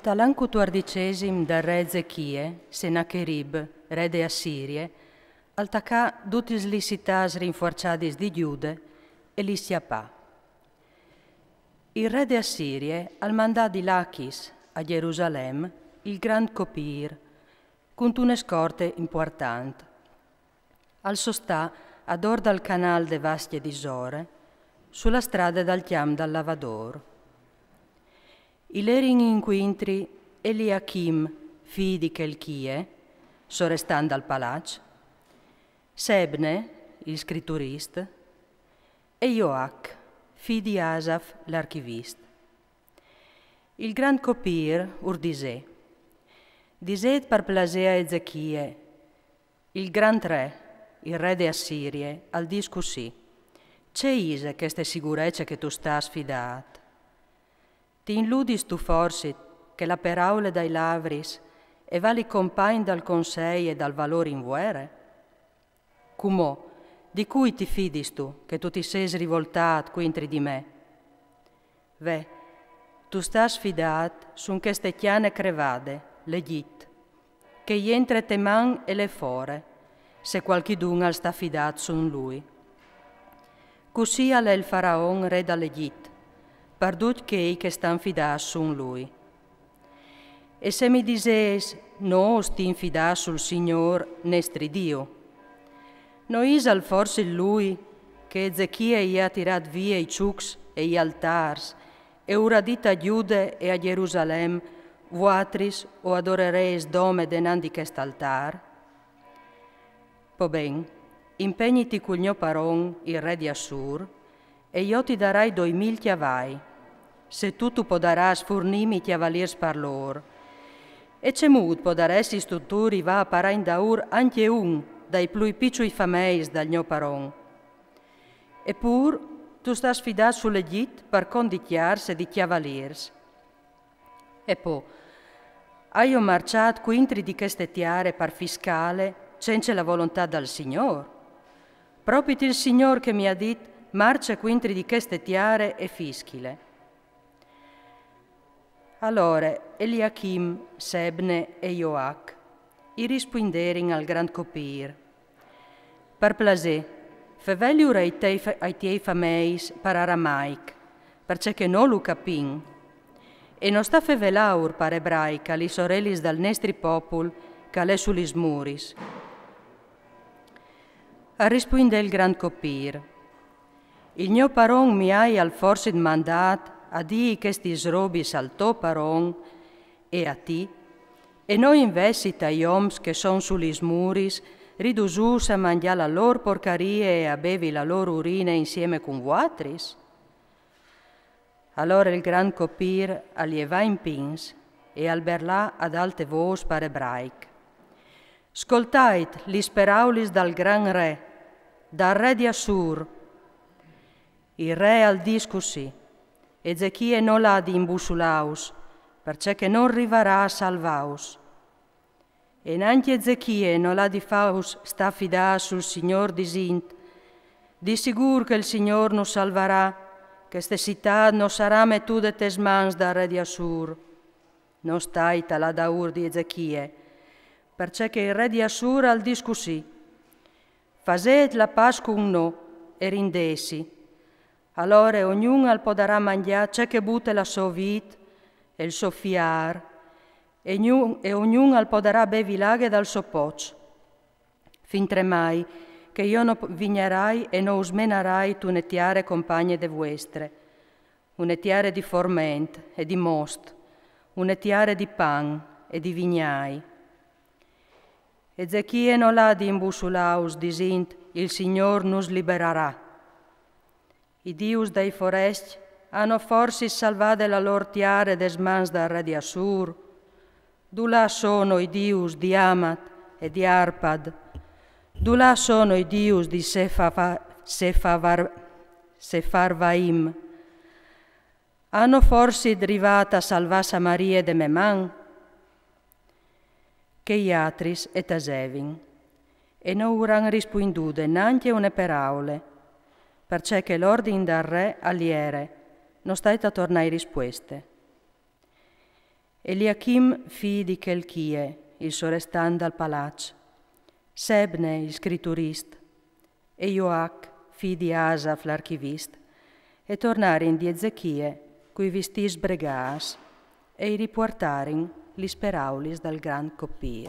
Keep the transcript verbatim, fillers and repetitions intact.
Tal an cutuardicesim dal re Ezechie, Senacherib, re de Assirie, al tacà dutis lis citâts rinfuarçadis di Gjude e lis cjapà. Il re de Assirie al mandà di Lachis a Gjerusalem il grant copîr cuntune scorte impuartant. Al sostà ador dal canâl de Vascje di Sore, su la strade dal cjamp dal Lavadôr. I lerin incuintri Eliachim, fi di Chelchie, sorestant dal palaç, Sebne, il scriturist, e Joach, fi di Asaf, l'archivist. Il grant copîr ur disè: Disêt par plasê a Ezechie: Il grant re, il re de Assirie, al dîs cussì: Ce ise cheste sigurece che tu stâs fidât? Ti inludistu forsit che la peraule dai lavris e vali compagn dal consei e dal valôr in vuere? Cumò, di cui ti fidistu che tu ti sês rivoltât cuintri di me? Ve, tu stâs fidât sun cheste cjane crevade, l'Egjit, che e jentre te man e le fore, se cualchidun al sta fidât sun lui. Cussì al è il faraon re dal Egjit, par ducj chei che stan fidâts sun lui. E se mi disês: Nô o stin fidâts sul Signôr nestri Diu, no isal forsit lui che Ezechie i à tirât vie i çucs e i altârs e ur à dit a Gjude e a Gjerusalem: Vuatris o adorarês dome denant di chest altâr? Po ben, impegniti cul gno paron, il re di Assûr, e jo ti darai doi mil cjavai, se tu tu podarâs furnîmi cjavalîrs par lôr. E cemût podaressistu tu rivâ a parâ indaûr ancje un dai plui piçui fameis dal gno paron? Epûr, tu stâs fidât sul Egjit par cont di cjars e di cjavalîrs. E po, aio marçât cuintri di cheste tiare par fiscâle cence la volontât dal Signôr? Propit il Signôr che mi à dit: Marce cuintri di cheste tiare e fischile. Alore Eliachim, Sebne e Joach i rispuinderin al grant copîr: Par plasê, feveliur ai tiei fa-, ai tiei fameis par aramaic, parcè che nô lu capìn. E no sta fevelâur par ebraic a lis orelis dal nestri popul che al è su lis muris. Al rispuindè il grant copîr: Il gno paron mi aial forsit mandât a dî chestis robis al to paron e a ti, e no invezit ai oms che son su lis muris, ridusûts a mangjâ la lôr porcarie e a bevi la lôr urine insiemi cun vuatris? Alore il grant copîr al jevà in pins e al berlà ad alte vôs par ebraic: Scoltait lis peraulis dal grant re, dal re di Assûr. Il re al dîs cussì: Ezechie nol à di imbussulâus, parcè che nol rivarà a salvâus. E nancje Ezechie nol à di fâus stâ fidâts sul Signôr disint: Di sigûr che il Signôr nus salvarà, cheste citât no sarà metude tes mans dal re di Assûr. No stait a lâ daûr di Ezechie, parcè che il re di Assûr al dîs cussì: Fasêt la pâs cun nô e rindêtsi. Alore ognun al podarà mangjâ ce che bute la sô vît e il so fiâr, e gnu-, e ognun al podarà bevi l'aghe dal so poç. Fintremai che jo no vignarai e no us menarai tune tiare compagne de vuestre, une tiare di forment e di most, une tiare di pan e di vignâi. Ezechie nol à di imbussulâus disint: Il Signôr nus liberarà. I dius dai forescj a àn forsit salvade la lôr tiare des mans dal re di Assûr? Dulà sono i dius di Amat e di Arpad? Dulà sono i dius di Sefafa-, Sefavar-, Sefarvaim? A àn forsit rivât a salvâ Samarie de mê man? Chei altris e tasevin, e no ur àn rispuindude nancje une peraule, parcè che l'ordin dal re al jere: No stait a tornâi rispueste. Eliachim, fi di Chelchie, il sorestant dal palaç, Sebne, il scriturist, e Joach, fi di Asaf, l'archivist, e tornarin di Ezechie cui vistîts bregâts, e i ripuartarin lis peraulis dal grant copîr.